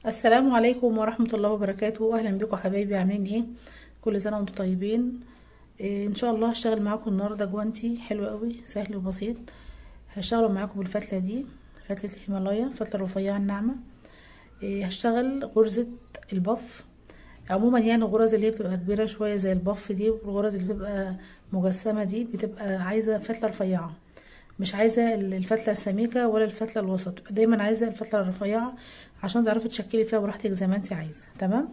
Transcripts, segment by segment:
السلام عليكم ورحمة الله وبركاته. اهلا بكم حبايبي، عاملين ايه؟ كل سنة وانتم طيبين. ان شاء الله هشتغل معاكم النهارده جوانتي حلو قوي، سهل وبسيط. هشتغله معاكم بالفتلة دي، فتلة الهيمالايا، فتلة الرفيعة الناعمة. هشتغل غرزة ال puff. عموما يعني الغرز اللي هي بتبقى كبيرة شوية زي ال puff دي، والغرز اللي بتبقى مجسمة دي بتبقى عايزة فتلة رفيعة، مش عايزه الفتله السميكه ولا الفتله الوسط، دايما عايزه الفتله الرفيعة عشان تعرفي تشكلي فيها براحتك زي ما انت عايزه. تمام.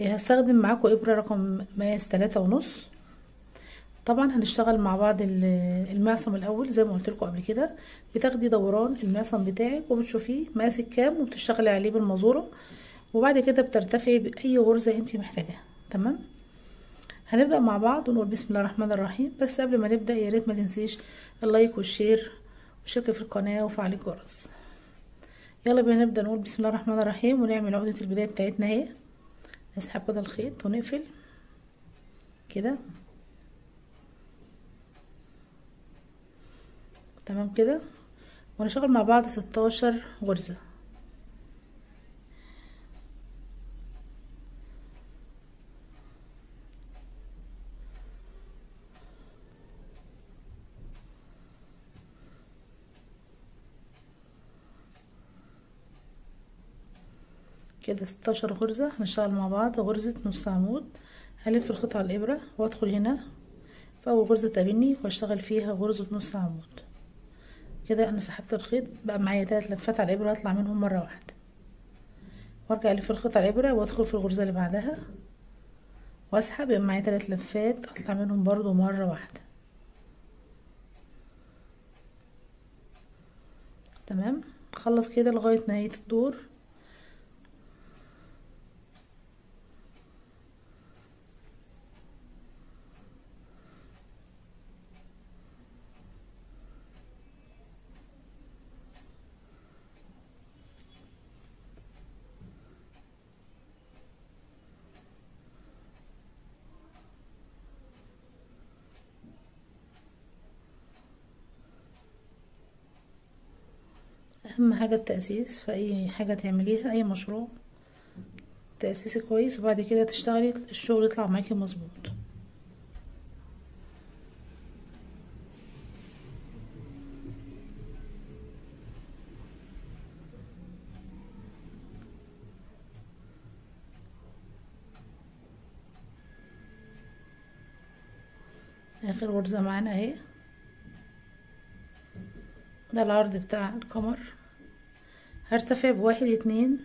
هستخدم معاكم ابره رقم مقاس 3.5. طبعا هنشتغل مع بعض المعصم الاول زي ما قلت لكم قبل كده. بتاخدي دوران المعصم بتاعك وبتشوفيه مقاسك كام وبتشتغلي عليه بالمزوره، وبعد كده بترتفعي باي غرزه انت محتاجاها. تمام. هنبدأ مع بعض ونقول بسم الله الرحمن الرحيم. بس قبل ما نبدأ يا ريت ما تنسيش ال like وال share والاشتراك في القناة وفعل الجرس. يلا بينا نبدأ نقول بسم الله الرحمن الرحيم ونعمل عقدة البداية بتاعتنا اهي. نسحب كده الخيط ونقفل كده. تمام كده، ونشتغل مع بعض 16 غرزة. كده 16 غرزة هنشتغل مع بعض غرزة نص عمود. هلف الخيط على الإبرة وادخل هنا في أول غرزة تقابلني واشتغل فيها غرزة نص عمود. كده أنا سحبت الخيط، بقى معايا 3 لفات على الإبرة هطلع منهم مرة واحدة، وارجع الف الخيط على الإبرة وادخل في الغرزة اللي بعدها واسحب، يبقى معايا 3 لفات اطلع منهم برضو مرة واحدة. تمام. خلص كده لغاية نهاية الدور. اهم حاجة التأسيس في اي حاجة تعمليها، اي مشروع تأسيسي كويس، وبعد كده تشتغلي الشغل يطلع معاكي مظبوط. اخر غرزة معانا اهي، ده العرض بتاع القمر. هرتفع ب1 2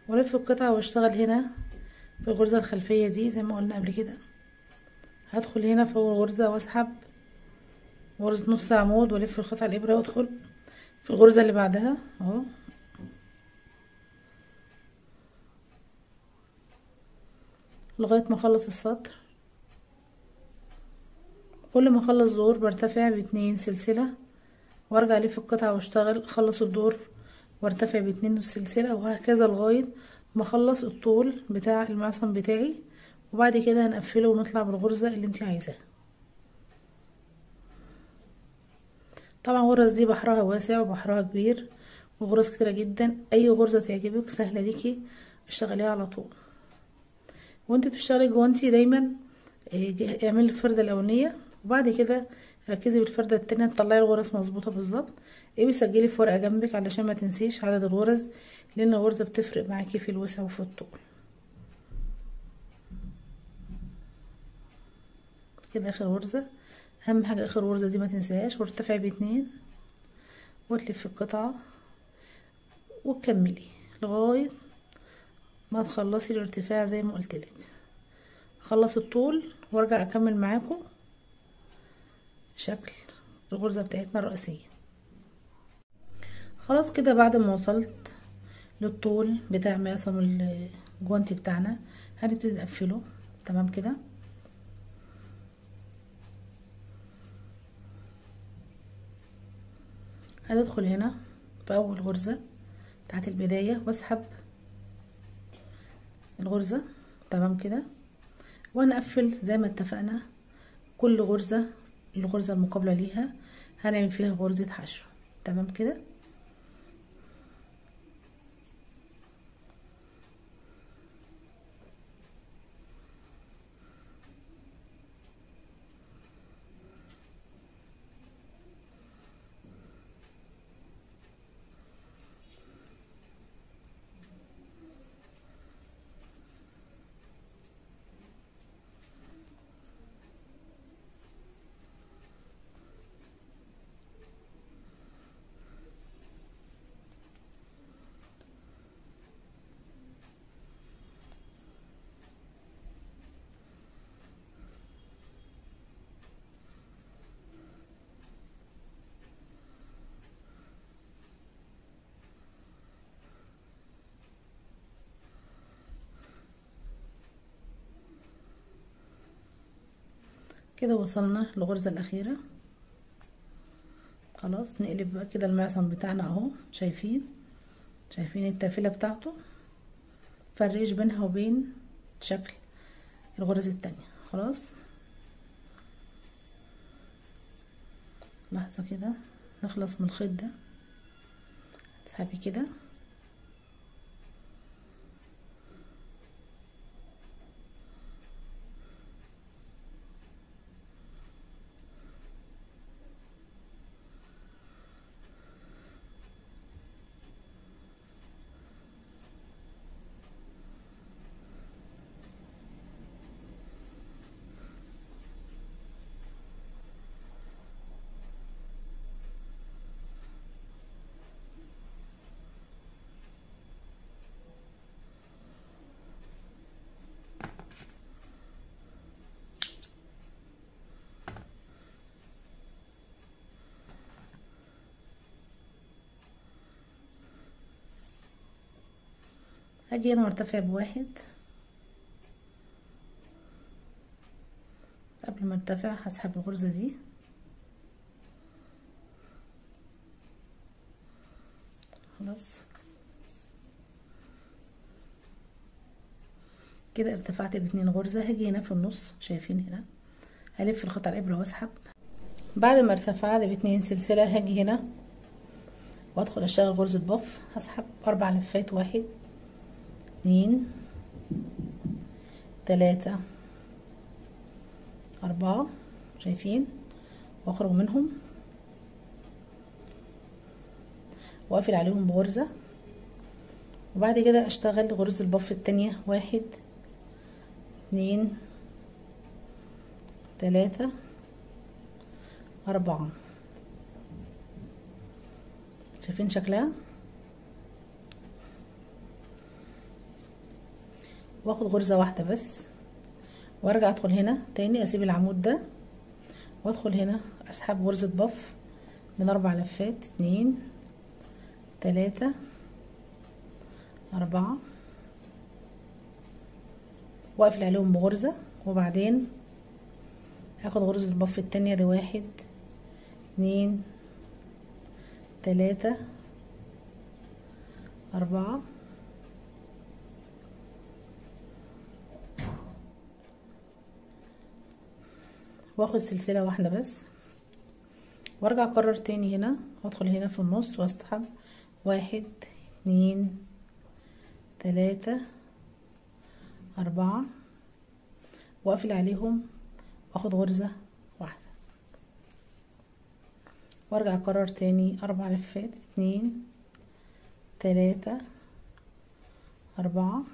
والف القطعة واشتغل هنا في الغرزة الخلفية دي زي ما قلنا قبل كده. هدخل هنا في اول غرزة واسحب غرزة نص عمود والف الخيط على الابرة وادخل في الغرزة اللي بعدها اهو. لغاية ما اخلص السطر. كل ما اخلص دور برتفع ب2 سلسلة وارجع الف القطعة واشتغل، اخلص الدور وارتفع ب2 سلسلة، وهكذا لغاية ما اخلص الطول بتاع المعصم بتاعي. وبعد كده هنقفله ونطلع بالغرزة اللي انت عايزاها. طبعا غرز دي بحرها واسع وبحرها كبير وغرز كتيرة جدا، اي غرزة تعجبك سهلة ليكي اشتغليها على طول. وانت بتشتغلي جوانتي دايما اعملي الفردة الاولانية وبعد كده ركزي بالفردة التانية تطلعي الغرز مظبوطة بالظبط. ايه، سجلي في ورقة جنبك علشان ما تنسيش عدد الغرز، لان الغرزة بتفرق معاكي في الوسع وفي الطول. كده اخر غرزة، اهم حاجة اخر غرزة دي ما تنساهاش. وارتفعي ب2 وتلفي القطعة وتكملي لغاية ما تخلصي الارتفاع زي ما قلتلك. اخلص الطول وارجع اكمل معاكم شكل الغرزة بتاعتنا الرئيسية. خلاص كده بعد ما وصلت للطول بتاع معصم الجوانتي بتاعنا هنبتدي نقفله. تمام كده. هندخل هنا في اول غرزة بتاعت البداية واسحب الغرزة. تمام كده. وهنقفل زي ما اتفقنا كل غرزة الغرزة المقابلة ليها هنعمل فيها غرزة حشو. تمام كده. كده وصلنا للغرزة الأخيرة. خلاص نقلب بقى كده المعصم بتاعنا اهو، شايفين التافلة بتاعته، فرقش بينها وبين شكل الغرز التانية. خلاص لحظة كده نخلص من الخيط ده، تسحبي كده هاجي هنا وارتفع بواحد. قبل ما ارتفع هسحب الغرزة دي، خلاص كده ارتفعت باتنين غرزة. هاجي هنا في النص، شايفين هنا هلف الخيط على الابرة واسحب. بعد ما ارتفعت باتنين سلسلة هاجي هنا وادخل اشتغل غرزة بف، هسحب 4 لفات، 1 2 3 4، شايفين، واخرج منهم واقفل عليهم بغرزة. وبعد كده اشتغل غرزة البف التانية، 1 2 3 4، شايفين شكلها. واخد غرزة واحدة بس وارجع ادخل هنا تاني، اسيب العمود ده وادخل هنا اسحب غرزة بف من 4 لفات، 2 3 4، واقفل عليهم بغرزة. وبعدين هاخد غرزة البف التانية دي، 1 2 3 4، واخد سلسلة واحدة بس، وارجع اكرر تاني هنا وادخل هنا في النص واسحب 1 2 3 4، واقفل عليهم واخد غرزة واحدة، وارجع اكرر تاني 4 لفات، 2 3 4،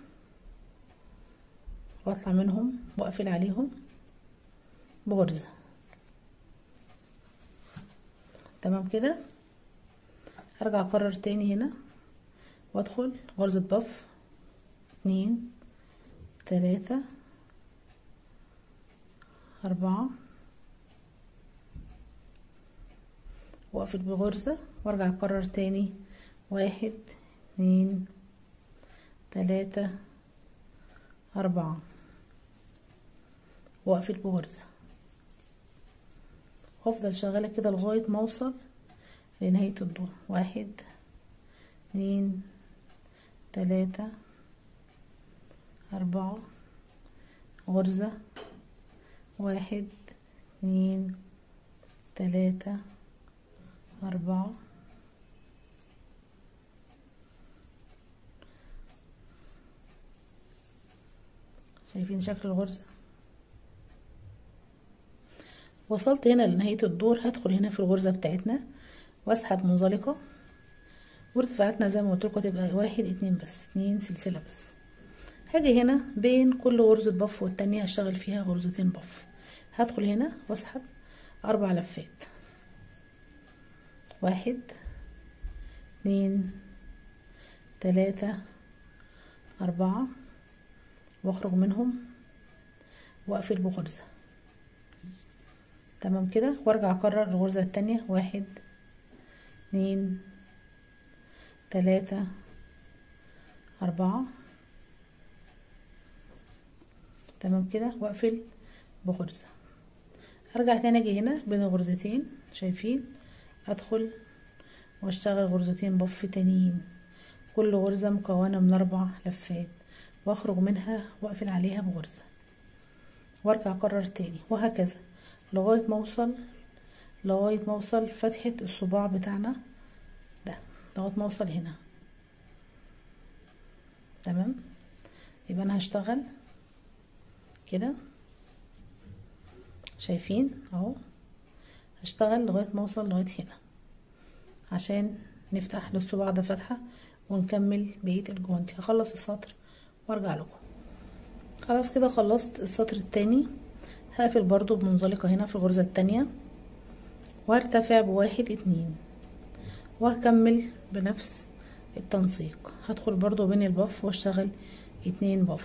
واطلع منهم واقفل عليهم بغرزة. تمام كده. ارجع اكرر تاني هنا وادخل غرزة بف، 2 3 4، واقفل بغرزة، وارجع اكرر تاني 1 2 3 4، واقفل بغرزة. وافضل شغالة كده لغاية ما اوصل لنهاية الدور. 1 2 3 4، غرزة، 1 2 3 4، شايفين شكل الغرزة. وصلت هنا لنهاية الدور، هدخل هنا في الغرزة بتاعتنا واسحب منزلقة، وارتفاعاتنا زي ما قلت لكم تبقى 1 2 بس، 2 سلسلة بس. هاجي هنا بين كل غرزة بف والتانية هشتغل فيها غرزتين بف. هدخل هنا واسحب 4 لفات، 1 2 3 4، واخرج منهم واقفل بغرزة. تمام كده. وارجع اكرر الغرزة التانية، 1 2 3 4، تمام كده، واقفل بغرزة. هرجع تاني اجي هنا بين الغرزتين، شايفين، ادخل واشتغل غرزتين puff تانيين، كل غرزة مكونة من 4 لفات، واخرج منها واقفل عليها بغرزة، وارجع اكرر تاني، وهكذا لغاية ما اوصل فتحة الصباع بتاعنا ده، لغاية ما اوصل هنا. تمام. يبقى انا هشتغل كده، شايفين اهو، هشتغل لغاية ما اوصل لغاية هنا عشان نفتح للصباع ده فتحة ونكمل بقية الجوانتي. هخلص السطر وارجع لكم. خلاص كده خلصت السطر التاني. هقفل برضو بمنزلقة هنا في الغرزة التانية، وارتفع ب1 2، وهكمل بنفس التنسيق. هدخل برضو بين ال puff واشتغل 2 puff.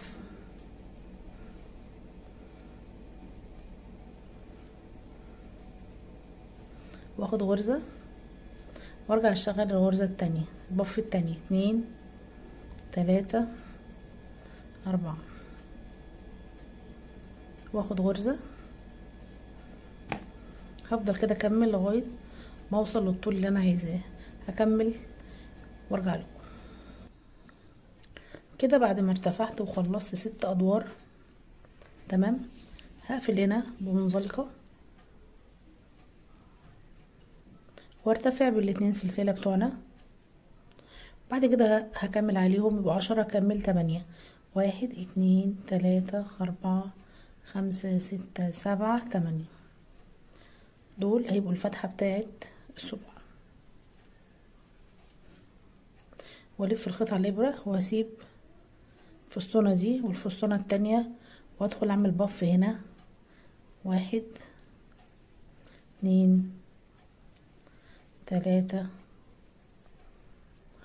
واخد غرزة وارجع اشتغل الغرزة التانية، ال puff التانية، 2 3 4، واخد غرزة. هفضل كده اكمل لغاية ما اوصل للطول اللي انا عايزاه. هكمل وارجع لكم. كده بعد ما ارتفعت وخلصت 6 ادوار، تمام، هقفل هنا بمنزلقة وارتفع بالاتنين سلسلة بتوعنا. بعد كده هكمل عليهم، يبقوا 10، هكمل 8، 1 2 3 4 5 6 7 8. دول هيبقوا الفتحة بتاعت الصباع. والف الخيط على الابرة واسيب الفستونة دي والفستونة التانية، وادخل اعمل بف هنا، 1 2 3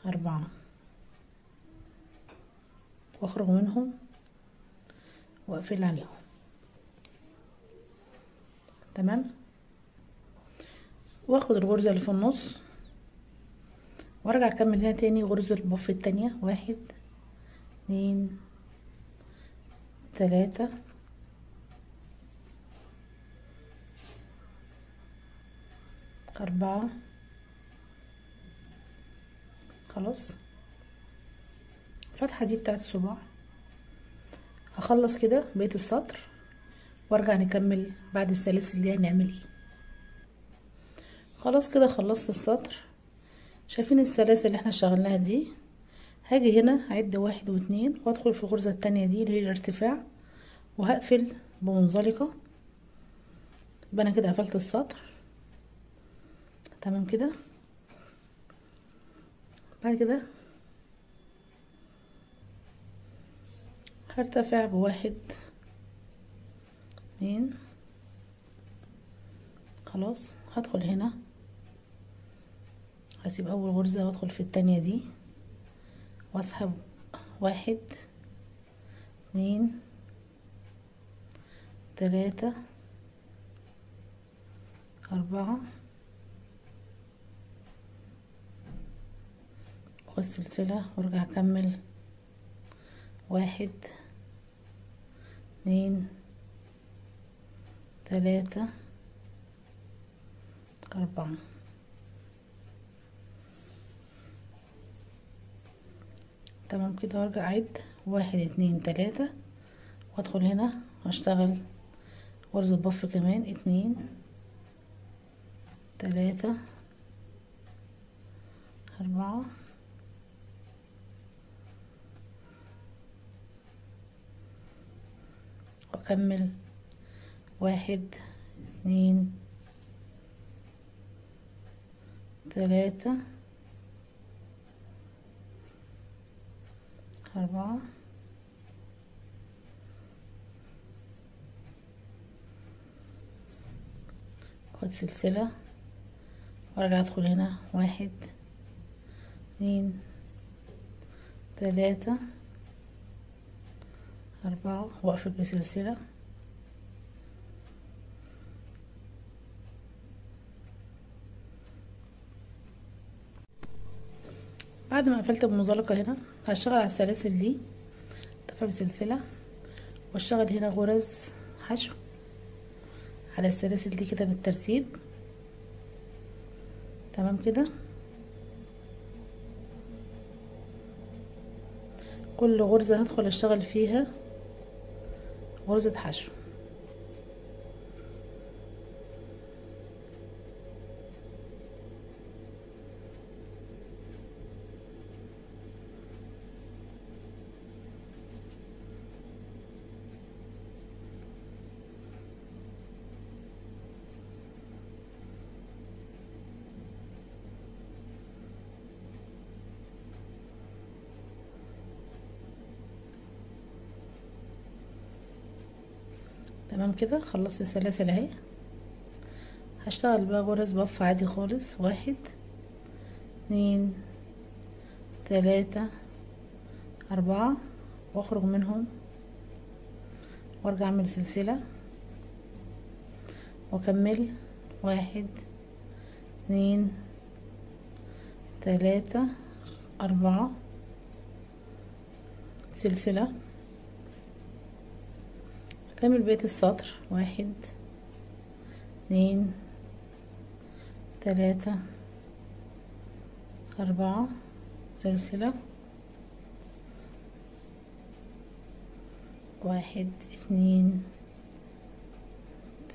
4، واخرج منهم واقفل عليهم. تمام. واخد الغرزة اللي في النص وارجع اكمل هنا تاني غرزة البف التانية، 1 2 3 4. خلاص الفتحة دي بتاعت الصباع. هخلص كده بقية السطر وارجع نكمل بعد السلاسل دي هنعمل ايه. خلاص كده خلصت السطر. شايفين السلاسل اللي احنا اشتغلناها دي؟ هاجي هنا هعد 1 و2 وادخل في الغرزة التانية دي اللي هي الارتفاع، وهقفل بمنزلقة. يبقى انا كده قفلت السطر. تمام كده. بعد كده هرتفع ب1 2. خلاص هدخل هنا، هسيب اول غرزة وادخل في التانية دي واسحب 1 2 3 4، واخد سلسلة وارجع اكمل 1 2 3 4. تمام كده. وارجع اعد 1 2 3 وادخل هنا واشتغل غرزة بف كمان، 2 3 4، واكمل 1 2 3 4، خد سلسلة وارجع ادخل هنا 1 2 3 4 واقفل بسلسلة. بعد ما قفلت بمنزلقة هنا هشتغل على السلاسل دي، ارتفع بسلسلة واشتغل هنا غرز حشو على السلاسل دي كده بالترتيب. تمام كده. كل غرزة هدخل اشتغل فيها غرزة حشو. تمام كده. خلصت السلاسل اهي. هشتغل بقى غرز بف عادي خالص، 1 2 3 4، واخرج منهم وارجع اعمل سلسلة واكمل 1 2 3 4 سلسلة. اكمل بقية السطر، 1 2 3 4 سلسلة، 1 2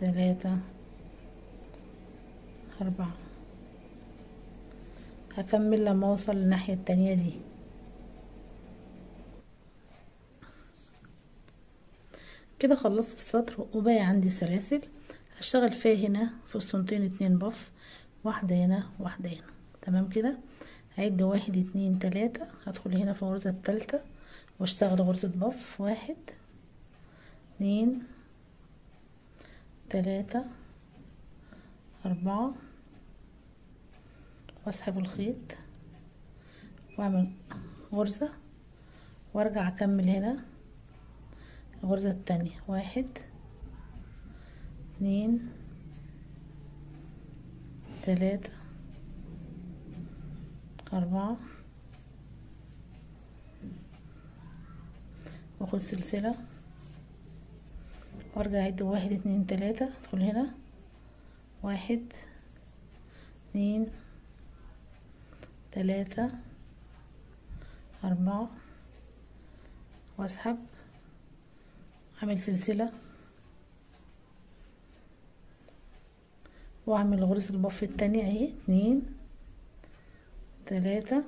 3 4. هكمل لما اوصل للناحية التانية دي. كده خلصت السطر وباقي عندي سلاسل هشتغل فيها هنا فستونتين 2 بف، واحدة هنا واحدة هنا. تمام كده. هعد 1 2 3، هدخل هنا في الغرزة التالتة واشتغل غرزة بف، 1 2 3 4، واسحب الخيط واعمل غرزة وارجع اكمل هنا الغرزة التانية، 1 2 3 4، واخد سلسلة وارجع اعد 1 2 3، ادخل هنا 1 2 3 4، واسحب اعمل سلسلة واعمل غرزة البف التانية اهي، 2 3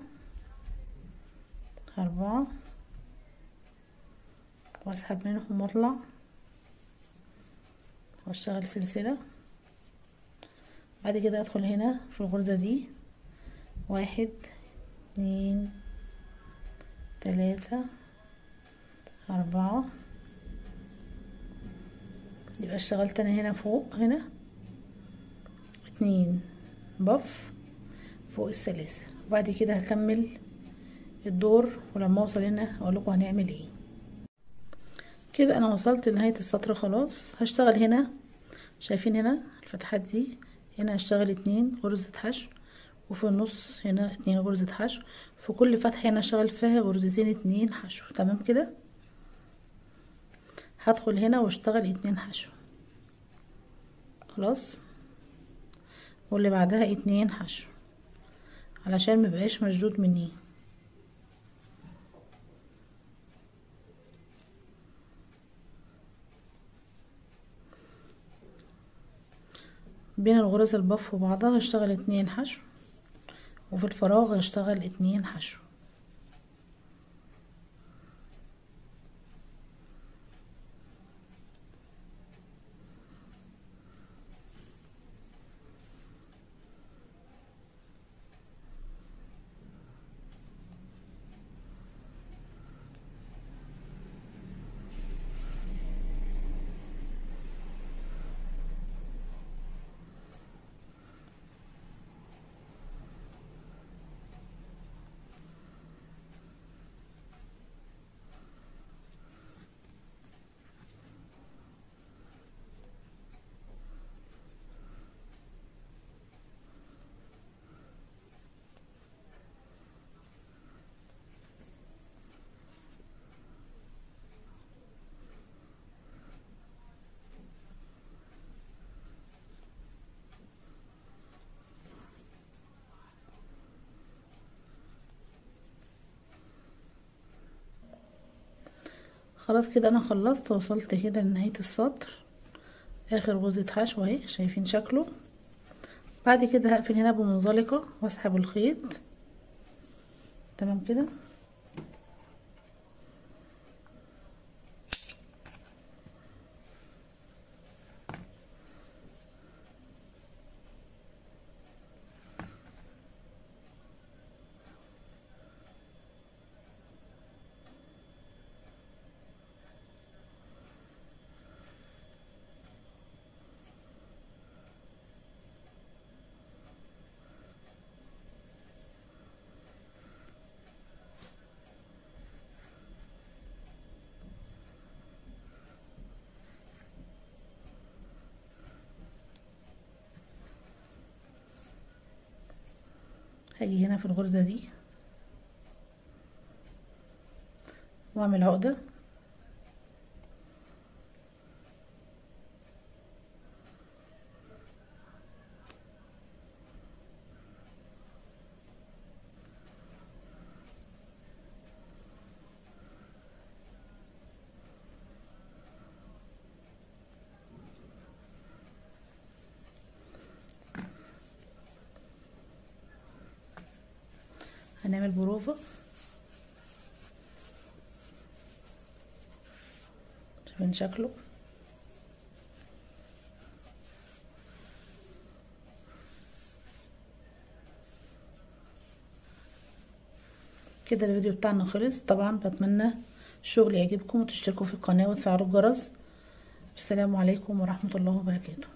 4، واسحب منهم واطلع واشتغل سلسلة. بعد كده ادخل هنا في الغرزة دي، 1 2 3 4، يبقى اشتغلت انا هنا فوق هنا 2 بف فوق السلاسل. وبعد كده هكمل الدور، ولما اوصل هنا اقول لكم هنعمل ايه. كده انا وصلت لنهاية السطر خلاص. هشتغل هنا، شايفين هنا الفتحات دي، هنا هشتغل 2 غرزة حشو، وفي النص هنا 2 غرزة حشو، في كل فتحة هنا هشتغل فيها غرزتين 2 حشو. تمام كده. هدخل هنا واشتغل 2 حشو خلاص، واللي بعدها 2 حشو علشان مبقاش مشدود مني. بين الغرز البف وبعضها هشتغل 2 حشو، وفي الفراغ هشتغل 2 حشو. خلاص كده انا خلصت، وصلت كده لنهاية السطر، اخر غرزة حشو اهي، شايفين شكله. بعد كده هقفل هنا بمنزلقة واسحب الخيط. تمام كده. هاجي هنا في الغرزة دي واعمل عقدة، هنعمل بروفة. شايفين شكله؟ كده الفيديو بتاعنا خلص. طبعا بتمنى الشغل يعجبكم وتشتركوا في القناة وتفعلوا الجرس. والسلام عليكم ورحمة الله وبركاته.